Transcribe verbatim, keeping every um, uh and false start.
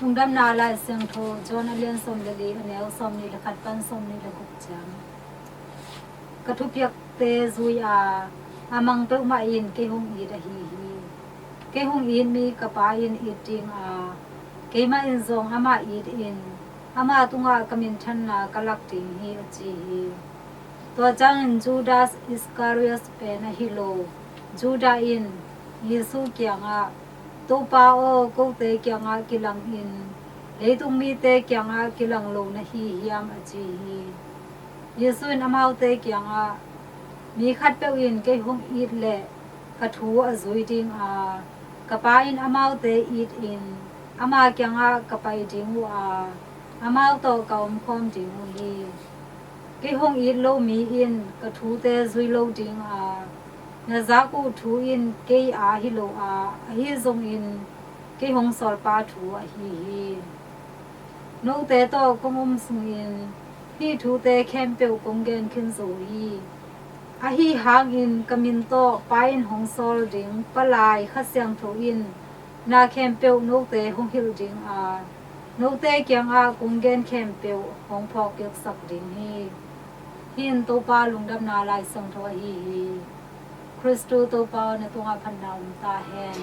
Lungdamna Lai Siangtho, John a lian sawm le li, a neu sawm nih le khat pan sawm nih le guk ciang. Ka thupiakte zui a, a mang peuhmah in kei hong it ahi hi. Kei hong it mi ka Pa in it ding a, keimah in zong amah it in, ama tungah ka minthanna ka lak ding hi, a ci hi. Tua ciangin Judas Iskariot pen ahi lo, Judah in Jesu kiangah, "Topa aw, kote kiangah kilang in, leitung mite kiangah kilang lo na hi hiam?" a ci hi. Jesu in amaute kiangah, "Mi khatpeuh in kei hong it leh ka thu a zui ding a, ka Pa in amaute it in, ama kiangah ka pai ding uh a, amau tawh ka omkhawm ding uh hi. Kei hong it lo mi in ka thute zui lo ding a, na zak uh thu in kei aa hi lo a, ahi zongin kei hong sawlpa thu ahi hi. Note tawh kong om sungin hih thute khempeuh kong gen khin zo hi. Ahi hangin ka min tawh Pa in hong sawl ding Palai Kha Siangtho in na khempeuh note hong hilh ding a, note kiangah kong gen khempeuh hong phawkpiaksak ding hi. Hih in Topa Lungdamna Lai Siangtho ahi hi. Khristu Topa aw, na tungah phatna om ta hen.